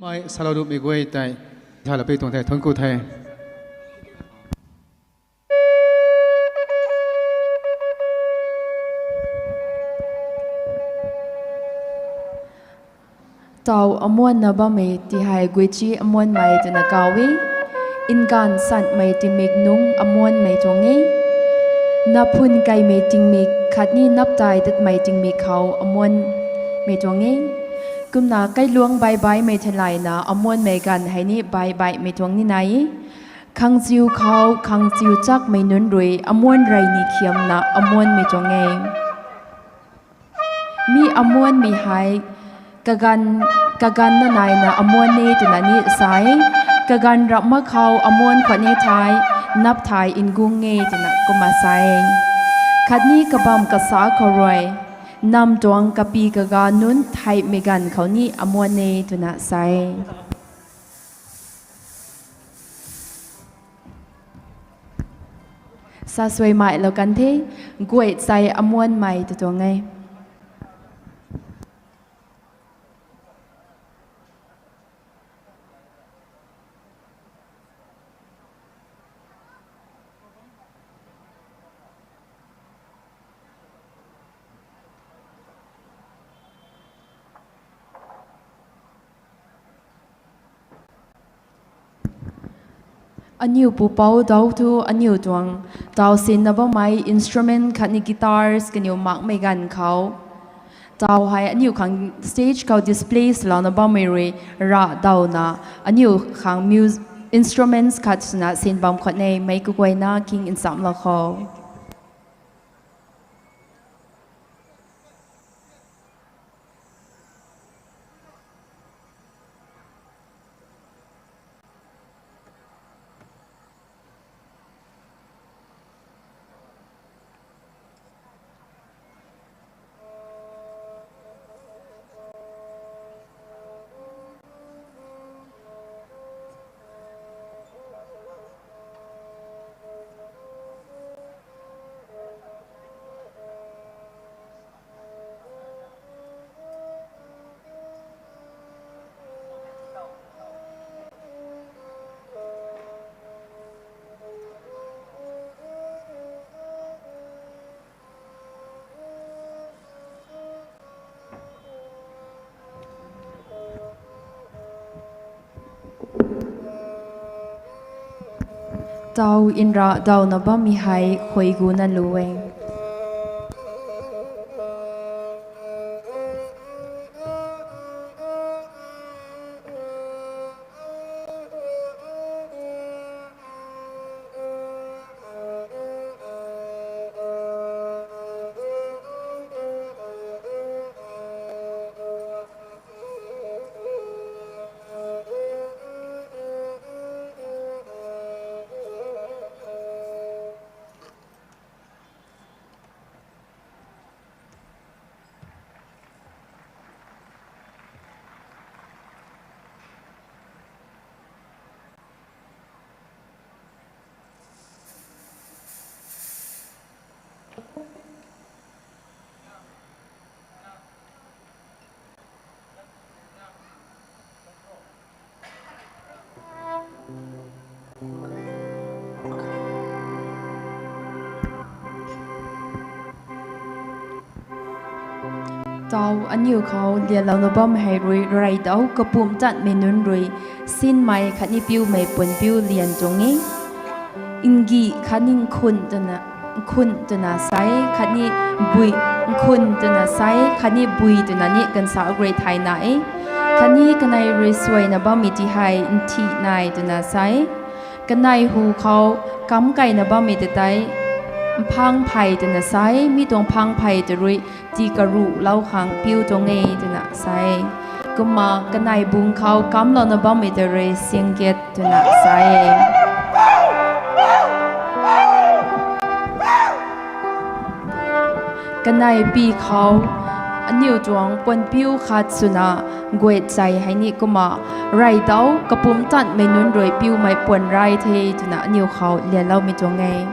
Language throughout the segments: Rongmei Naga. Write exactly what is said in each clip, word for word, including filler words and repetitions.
Mei salou duhmei guay tei, thalou pei tuang the, thuanc ku the. Taw amuanna bammei ti hei guichi amuanmei twna kaw e. Nganv sanmei tingmik nungc amuanmei tuang e. Naphun kaimei tingmik khatni naptai tatmei tingmik khou amuanmei tuang e. Kumna kailuangc baihbaihmei theilayna amuanmei ganv hei ni baihbaihmei tuang ni nai e. Khangchiu khou khangchiu chakmei nunc rui amuan rey ni khiamna amuanmei tuang e. Mi amuanmei hei kaganv, kaganv nanaina amuan e twna ni sa e. Kaganv ramh mak khou amuan khwan e thei, nap thei ngung e twna kumna sa e. Khatni kabamv kasa khou rui, nam tuang kapi kaga nunc theihmei ganv khou ni amuan e twna sa e. Sa suaimei lou kan the, guay chei amuanmei tw tuang e. Aniu pupouc dau thu aniu tuang taw sinna bammei instrument khatni guitars kaniw makmei ganv khou, taw hei aniu khang stage khou display swlouna bammei rui rah dawna, aniu khang mus-, instruments khat swna sin bam khwan e, meic kaguayna king nchamlou khou. Taw nrah dawna bammei hei khuay guna lu e. Taw aniu khou lianlouna bam hei rui reydau kapumc tatmei nunc rui sinmei khatni piumei puanpiu lian tuang e. Ngih khatni nkhun twna, nkhun twna sa e, khatni bui, nkhun twna sa e, khatni bui twna ni ganvsa rui thayna e. Khatni kanei rui suaina bammei ti hei nthih nai twna sa e. Kanei hu khou kam keyna bammei ta tei mphang phey twna sa e, mi tuang mphang phey ta rui tii karuhlou khang piu tuang e twna sa e. Kumna kanei bung khou kamlouna bammei ta rui singget twna sa e. Kanei pi khou aniu tuang puanpiu khat swna guet chei hei ni kumna reydau kapumc tatmei nunc rui piumei puan ray the twna aniu khou lianloumei tuang e.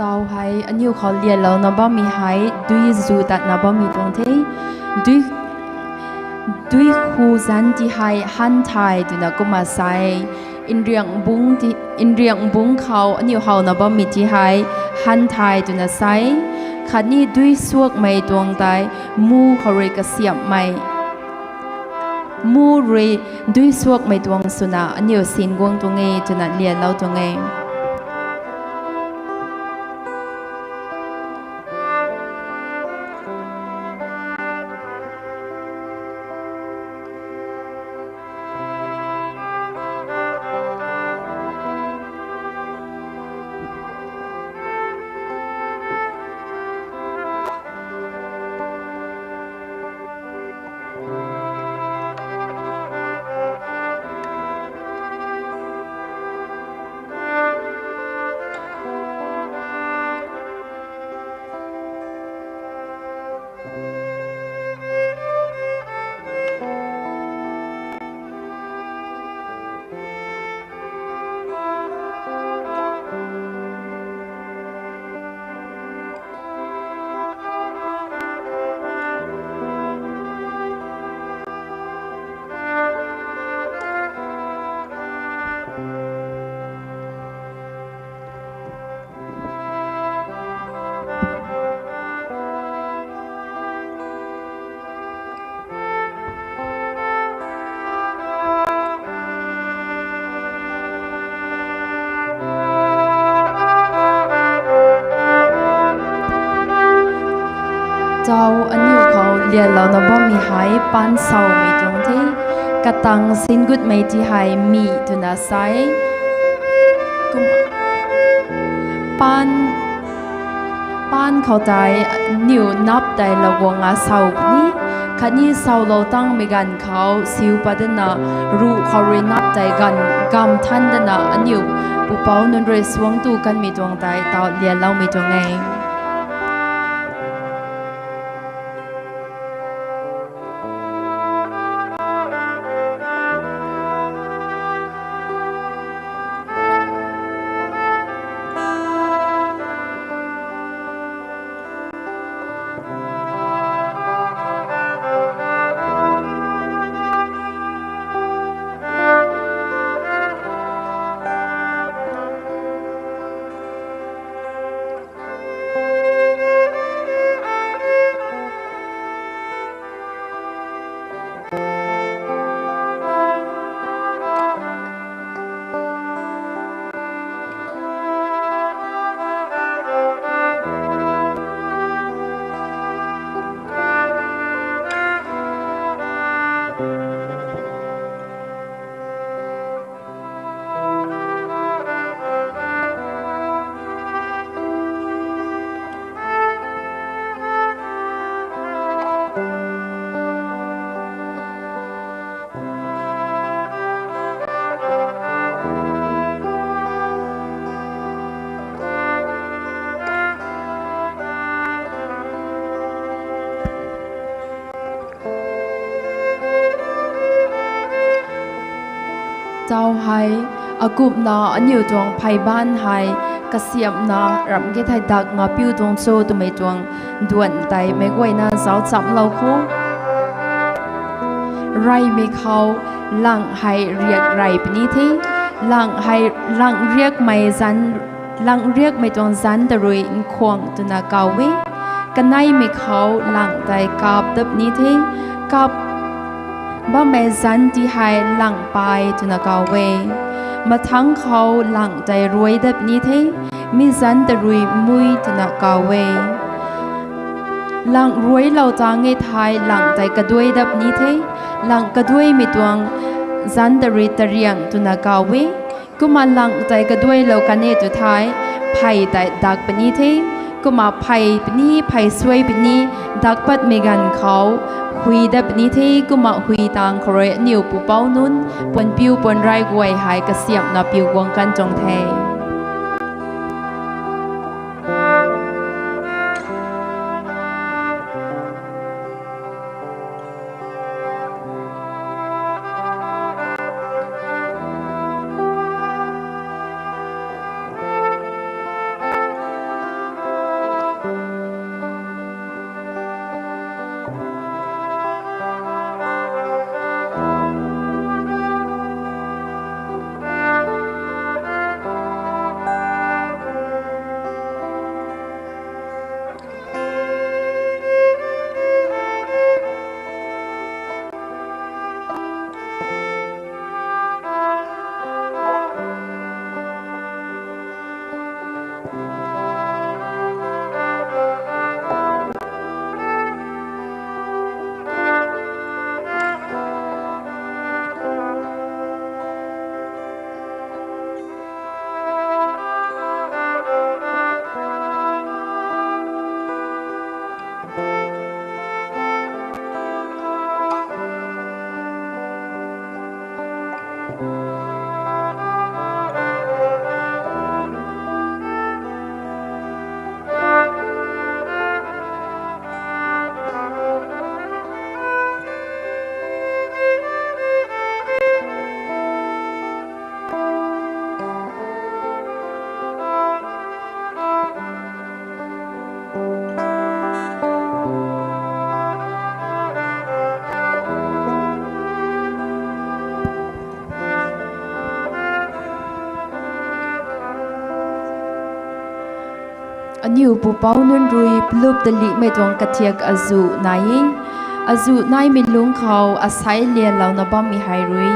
Tau hei aniu khou lianlouna bammei hei dui zu tatna bammei tuang the. Dui, dui khu zanc ti hei Hanthai twna kumna sa e. Nriangh bungc ti, Nriangh bungc khou aniu howna bammei ti hei Hanthai twna sa e. Khatni dui suakmei tuang tei mu khou rui kasiamhmei, mu rui dui suakmei tuang swna aniu sin guang tuang e twna lianlou tuang e. Tau aniu khou lianlouna bammei hei paan sawmei tuang the. Katang sin gutmei ti hei mi twna sa e. Kum, paan, paan khou tei aniu nap tei lou guang a saw puni. Khatni sawlou tangmei ganv khou siu pat dana ruh khou rui nap tei ganv gam than dana aniu pupouc nunc rui suangc tu kanmei tuang tei tau lianloumei tuang e. Tau hei, akumhna aniu tuang phey baanc hei, kasiamhna ramh ge thei dak ngapiu tuang cho twmei tuang duan tei meic guayna zauc chamlou kho. Reymei khou, langh hei riak rey puni the. Langh hei, langh riakmei zanc, langh riakmei tuang zanc ta rui nkhwang twna kaw e. Kaneimei khou langh tei kap dat puni the. Kap bammei zanc ti hei langh pay twna kaw e. Mathangc khou langh tei ruai dat puni the. Mi zanc ta rui mui twna kaw e. Langh ruailou tang e thei langh tei kaduai dat puni the. Langh kaduaimei tuang zanc ta rui tariang twna kaw e. Kumna langh tei kaduailou kan e tw thei, phey tei dak puni the. Kumna phey puni, phey suai puni, dak patmei ganv khou, hui dat puni the. Kumna hui tang khou rui aniu pupouc nunc, puanpiu puanrey guay hei kasiamhna piu guang kan tuang the. Aniu pupouc nunc rui plup talihmei tuang kathiak azuh nai e. Azuh naimei lungc khou asei lianlouna bammei hei rui,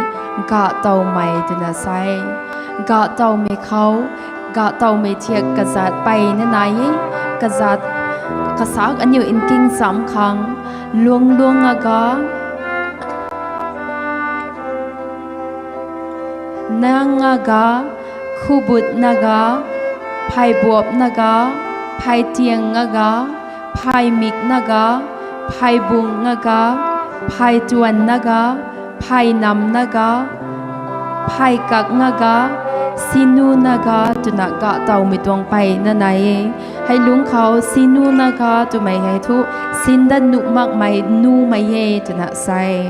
gahtowmei twna sa e. Gahtowmei khou, gahtowmei thiak kazat peyna nai e. Kazat, kasak aniu nking cham khang, luang luang aga, nang aga, khubut naga, phey buap naga, phey tiang naga, phey mik naga, phey bung naga, phey tuan naga, phey nam naga, phey kak naga, sinu naga twna gahtowmei tuang peyna nai e. Hei lungc khou sinu naga twmei hei thu, sinda nuh makmei numei e twna sa e.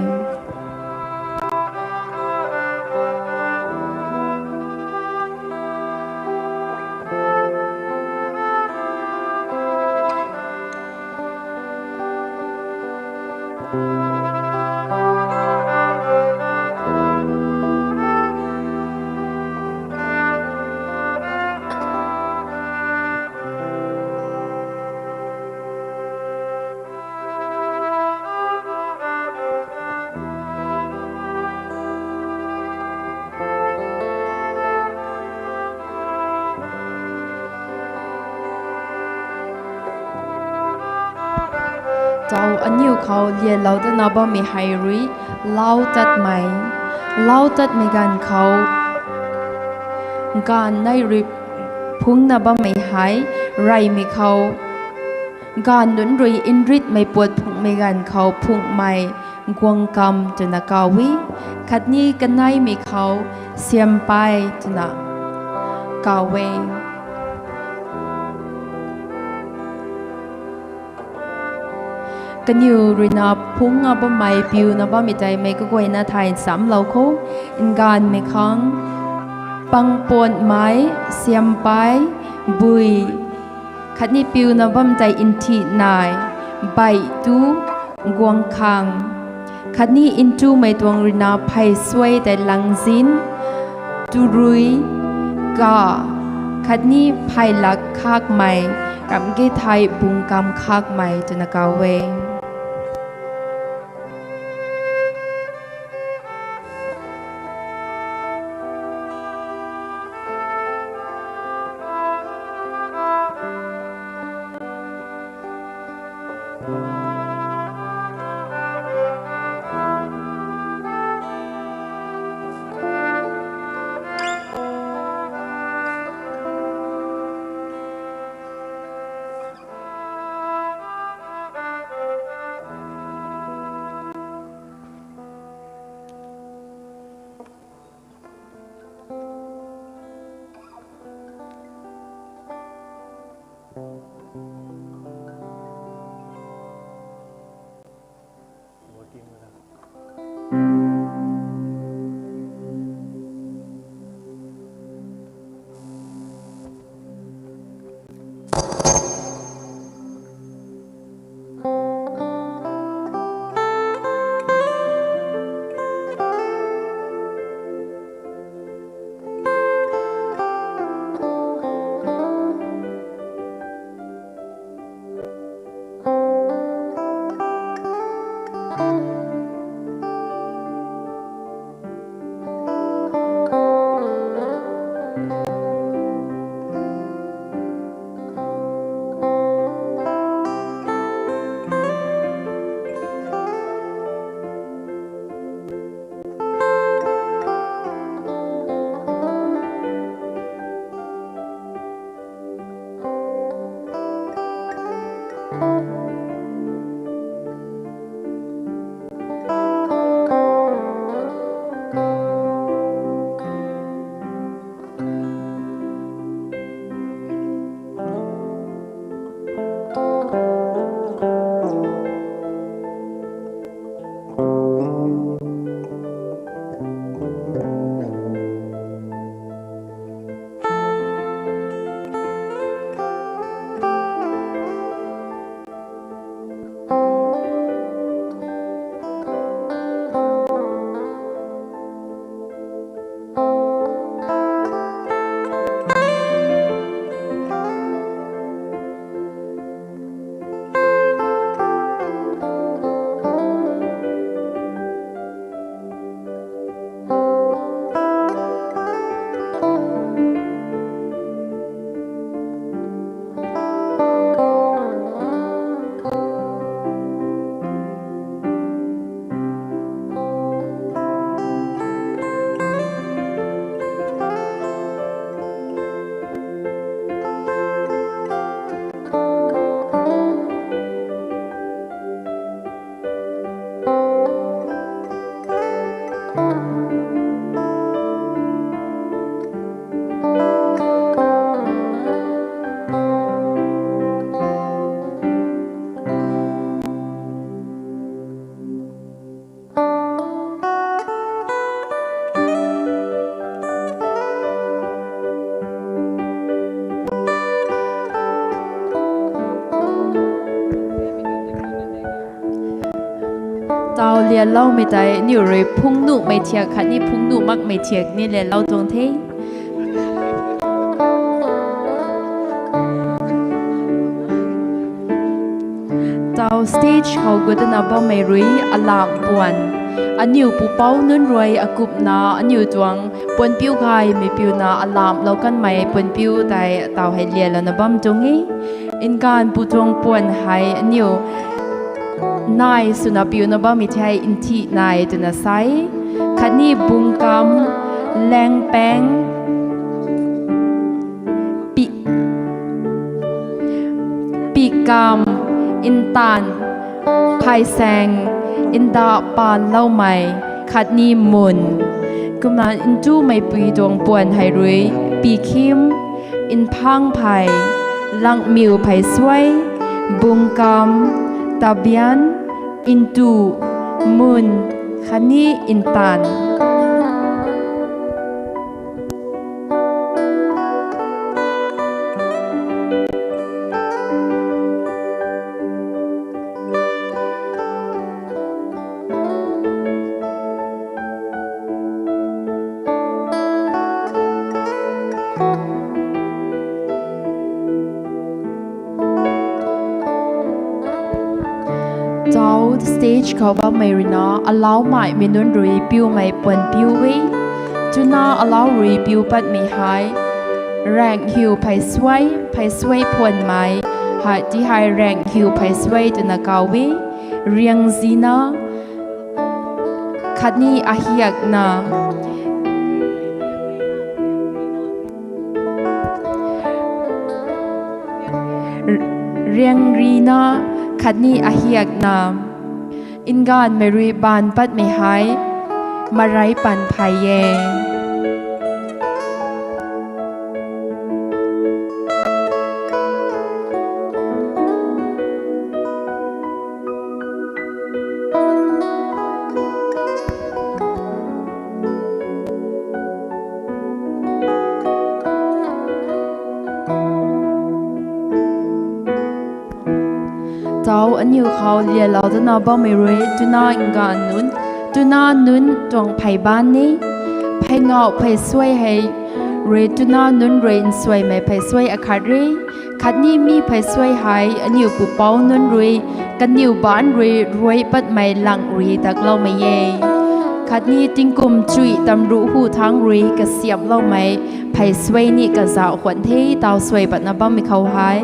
Tau aniu khou lianlou datna bammei hei rui, lau tatmei, lau tatmei ganv khou, gaanv nei rui phungcna bammei hei, reymei khou, gaanv nunc rui nritmei puat phungcmei ganv khou phungcmei, guang kam twna kaw e, khatni kaneimei khou, siampey twna kaw e. Kaniw ruina phungcna bammei piuna bammei tei meic kaguayna thay nchamlou kho, nganvmei khang, pangpatmei, siampey, bui, khatni piuna bam tei nthi nai, beih tu, guang khang, khatni ntumei tuang ruina phey suai tei langzin, turui, ka, khatni phey lak khakmei, ramh ge thei bung kam khakmei twna kaw e. Lianloumei tei aniu rui phungnuhmei thiak khatni phungnuh makmei thiak ni lianlou tuang the. Tau stage khou gut dana bammei rui alam puan. Aniu pupouc nunc rui akumhna aniu tuang puanpiu gaymei piuna alamhlou kanmei puanpiu tei tau hei lianlouna bam tuang e. Nganv pu tuang puan hei aniu nai swna piuna bammei thei nthih nai twna sa e. Khatni bungkam, laengpaeng, pi, pikam, ntaanv, phaysaeng, nda paanloumei, khatni mun. Kumna ntumei pui tuang puan hei rui, pikhim, nphangphey, langmiu phey suai, bungkam, tabian, ntu, mun, khatni ntaanv. Tau stage khou bammei ruina alaumaimei nunc rui piumei puan piu e. Twna alau rui piu patmei hei raenghiu phey suai, phey suai phuanmei hei ti hei raenghiu phey suai twna kau e. Riangzina, khatni ahiakna, riangrina, khatni ahiakna. Nganvmei rui baanv patmei hei marei pan phey e. Tau aniu khou lialou dana bammei rui twna nganv nunc, twna nunc tuang phey baanc ni, phey ngauh phey suai hei rui twna nunc rui nsuaimei phey suai akhat re. Khatni mi phey suai hei aniu pupouc nunc rui kaniw baanc rui ruai patmei lang rui dakloumei e. Khatni tingkum chuih tamruh hu thangc rui kasiamhloumei phey suai ni kazauh khwan the. Tau suai patna bammei khou hei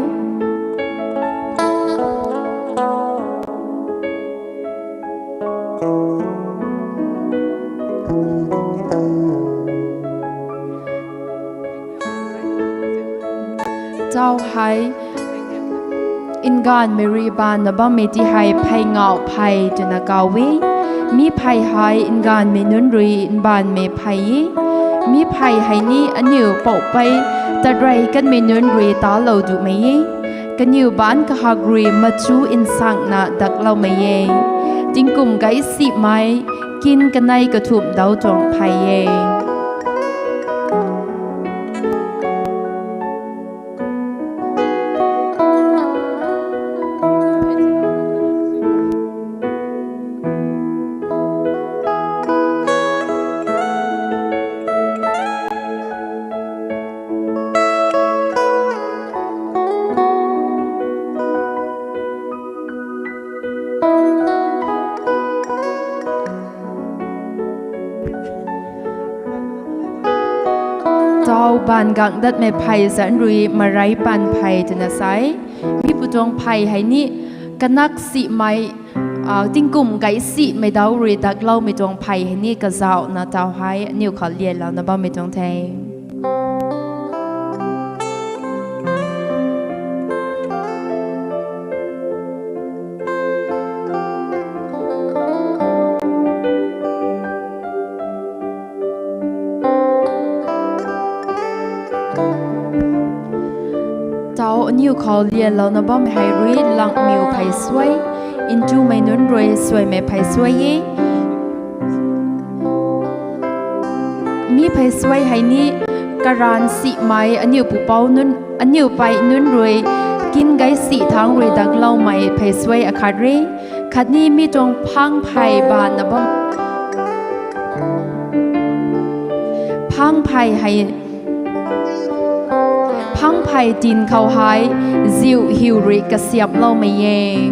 tau hei nganvmei rui baanna bammei ti hei phey ngauh phey twna kau e. Mi phey hei nganvmei nunc rui mbaanvmei phey e. Mi phey hei ni aniu poupei tatrey kanmei nunc rui talou dumei e. Kaniw baanc kahak rui machu nsangna dakloumei e. Tingkum gaysimei kin kanei kathumh dau tuang phey e. Tau baanv gang datmei phey zanc rui marei pan phey twna sa e. Mi pu tuang phey hei ni kanak simei, tingkum gaysimei dau rui dakloumei tuang phey hei ni kazauhna tau hei aniu khou lialouna bammei tuang the. Tau aniu khou lialouna bammei hei rui langmiu phey suai, ntumei nunc rui suaimei phey suai e. Mi phey suai hei ni karan simei aniu pupouc nunc, aniu pei nunc rui kin gaysi thangc rui dakloumei phey suai akhat re. Khatni mi tuang phangphey bana bam, phangphey hei, phangphey tin khou hei ziu hiu rui kasiamhloumei e.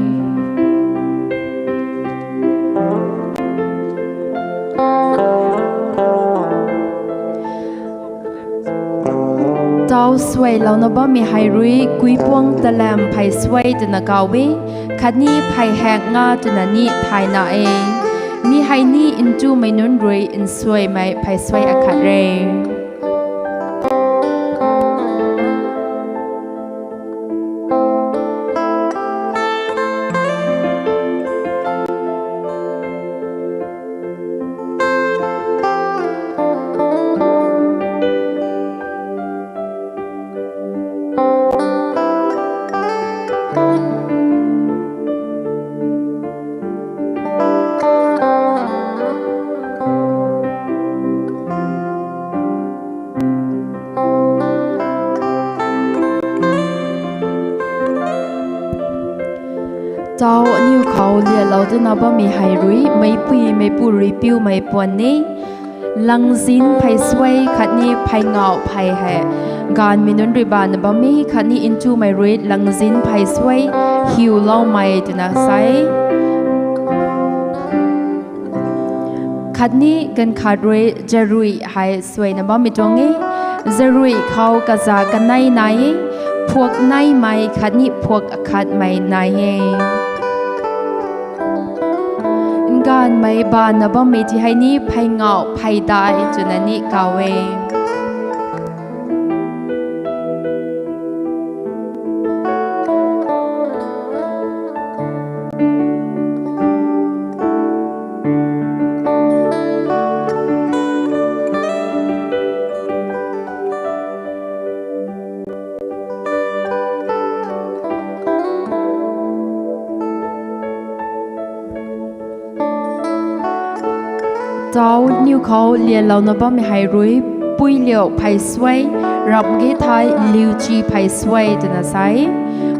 Tau suailouna bammei hei rui kuipuang talam phey suai twna kaw e, khatni phey hak nga twna ni thayna e. Mi hei ni ntumei nunc rui nsuaimei phey suai akhat re. Tau aniw khou lialou dana bammei hei rui meicpui meicpu rui piumei puan ni. Langzin phey suai khatni phey ngauh phey hei gaanvmei nunc rui bana bam e, khatni ntumei rui langzin phey suai hiuloumei twna sa e. Khatni ganv khat rui zaruih hei suaina bammei tuang e. Zaruih khou kaza kanei nai e, phuak neimei khatni phuak akhatmei nai e. Gaanvmei bana bammei ti hei ni phey ngauh phey dai twna ni kaw e. Tau aniw khou lialouna bammei hei rui, pui liu phey suai, ramh ge thei liuchi phey suai twna sa e.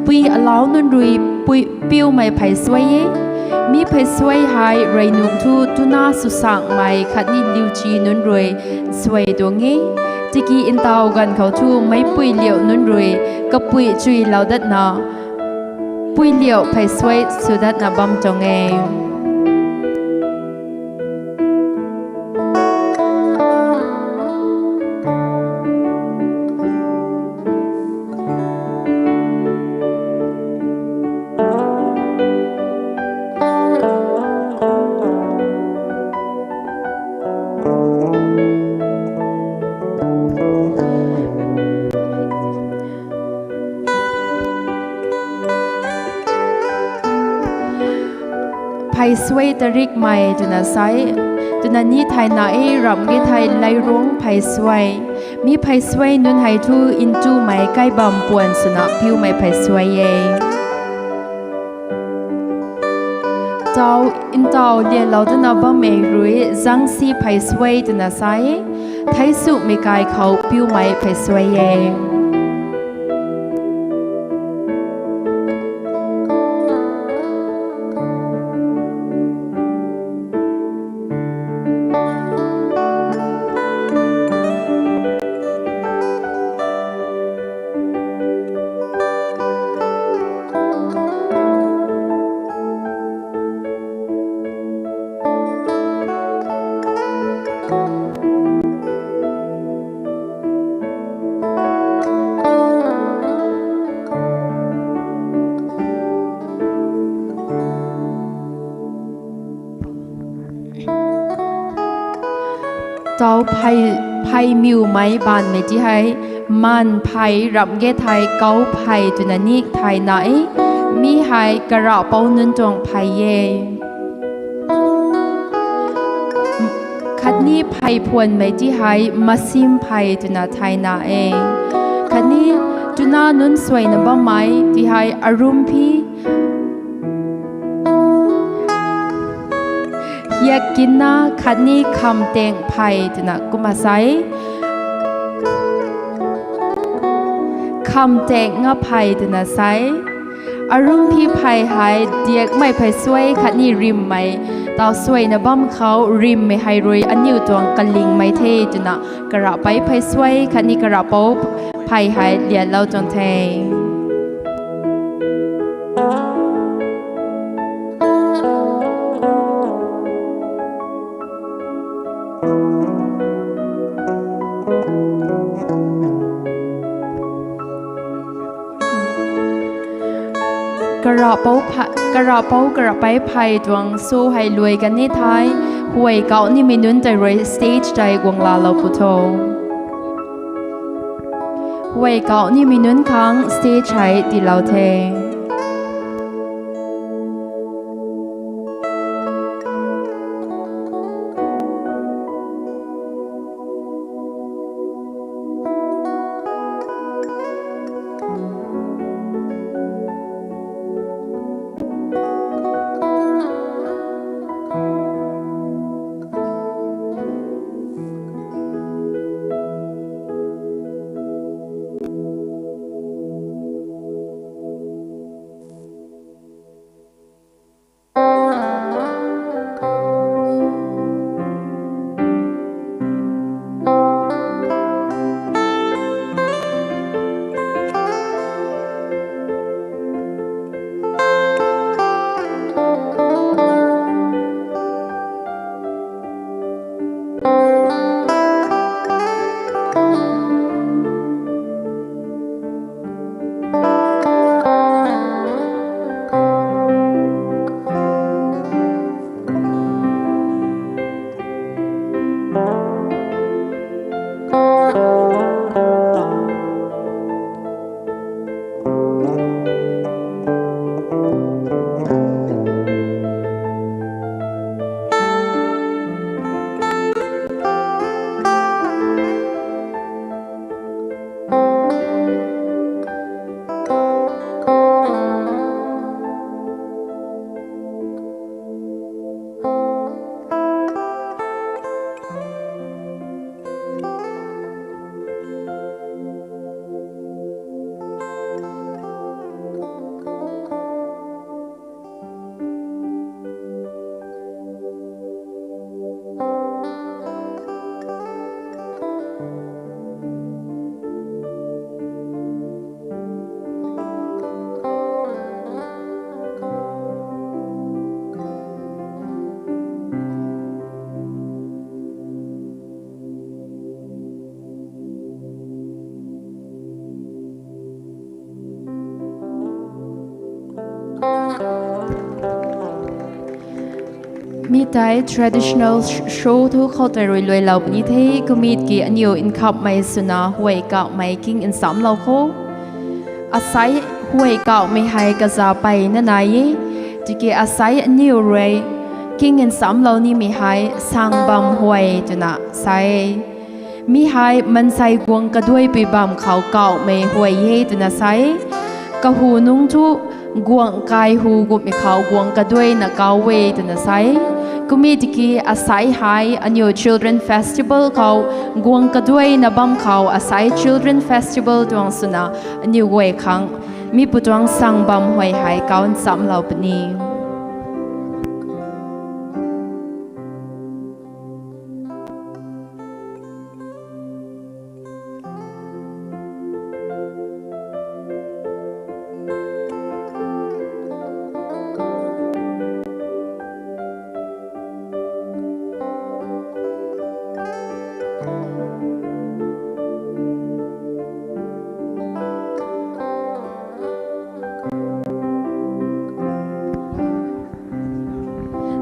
Pui alau nunc rui pui, piumei phey suai e. Mi phey suai hei rey nunc thu tuna swsangmei khatni liuchi nunc rui suai tuang e. Tiki ntaw ganv khou thu meicpui liu nunc rui kapui chuilou datna, pui liu phey suai sw datna bam tuang e. Phey suai tarikmei twna sa e, twna ni thayna e, ramh ge thei leirung phey suai. Mi phey suai nunc hei thu ntumei kaibam puan swna piumei phey suai e. Tau, ntaw lialou dana bammei rui zangsi phey suai twna sa e, theicsumei kai khou piumei phey suai e. Tau phey, phey miwmei baanvmei ti hei, maan phey, ramh ge thei kou phey twna ni thayna e, mi hei karapou nunc tuang phey e. Khatni phey phuanmei ti hei masim phey twna thayna e. Khatni tuna nunc suaina bammei ti hei arum phi, hiak kinna khatni khamtaeng phey twna kumna sa e. Khamtaeng nga phey twna sa e. Arumphi phey hei diakmei phey suai khatni rimmei taw suaina bam khou rimmei hei rui aniu tuang kalingmei the twna karahpei phey suai khatni karahpou phey hei lianlou tuang the. Karahpou pha-, karahpou karahpei phey tuang show hei luai kan ni thei, huay kauh nimei nunc tei rui stage tei guang laalou pu tho. Huay kauh nimei nunc khang stage hei tiilou the. Mi tei traditional sh-, show thu khou tei rui luailou puni the, kumit ki aniu nkhapmei swna huay kauhmei king nchamlou kho. Asei huay kauhmei hei kaza peyna nai e, tiki asei aniu rui king nchamlou nimei hei sang bam huay twna sa e. Mi hei mansei guang kaduaipui bam khou kauhmei huay e twna sa e. Kahu nungc thu guang kai hu gutmei khou guang kaduaina kau e twna sa e. Kumit ki asei hei aniu Children Festival khou guang kaduaina bam khou asei Children Festival tuang swna aniu guay khang mi pu tuang sang bam huay hei kau nchamlou puni.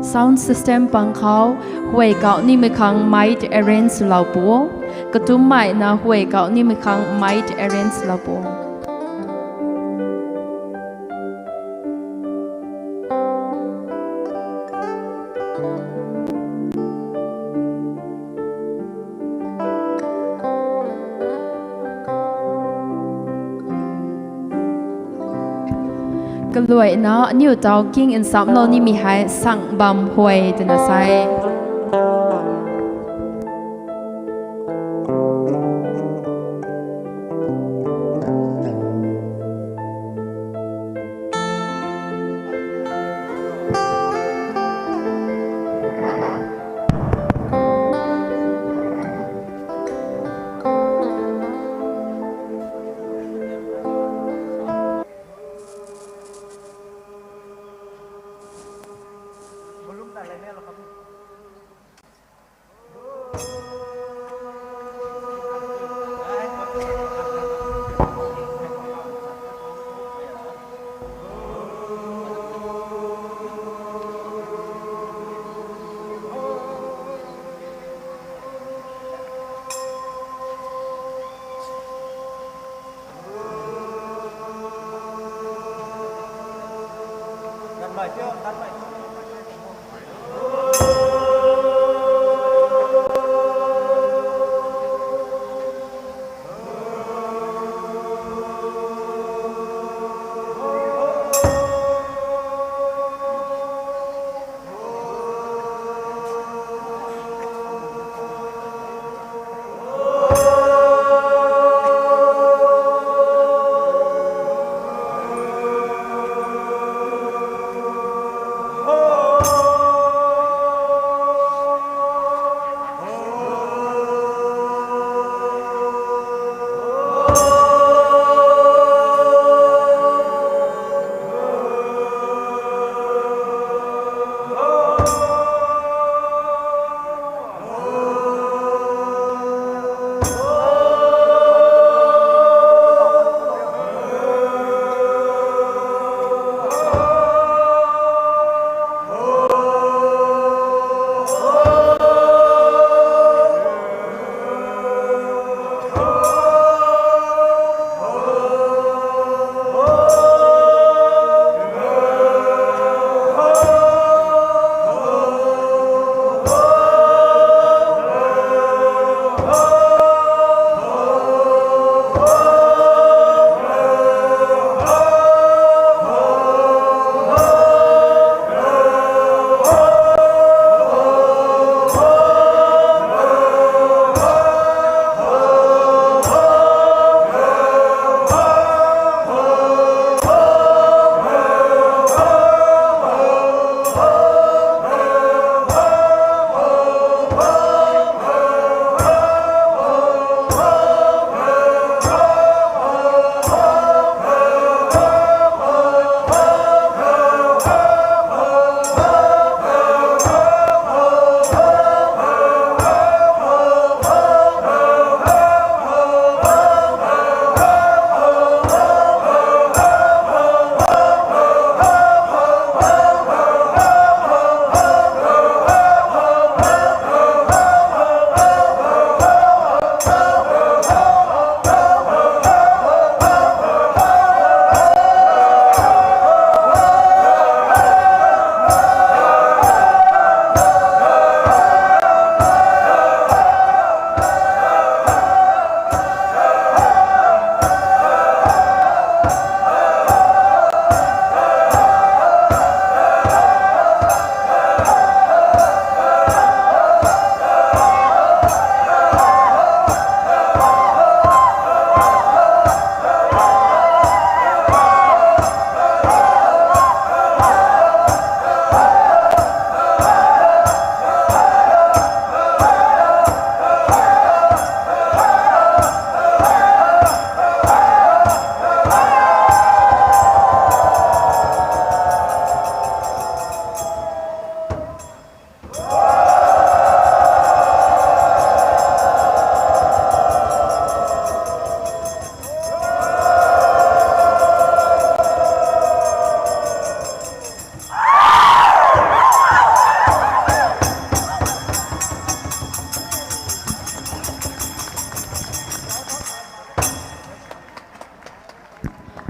Sound system pang khou huay kauh nimei khang mic arrange lou pu. Katummei na huay kauh nimei khang mic arrange lou pu. Kaluaina aniu tau king nchamlou nimei hei sang bam huay twna sa e.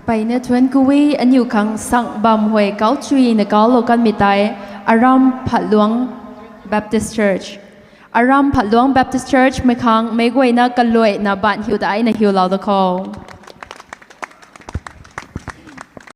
Mpeyna thuanc ku e. Aniu khang sang bam huay kau chuina kaulou kanmei tei Aram Phatluang Baptist Church. Aram Phatluang Baptist Church mei khang meic guayna kaluaina baanc hiu daina hiulou da khou.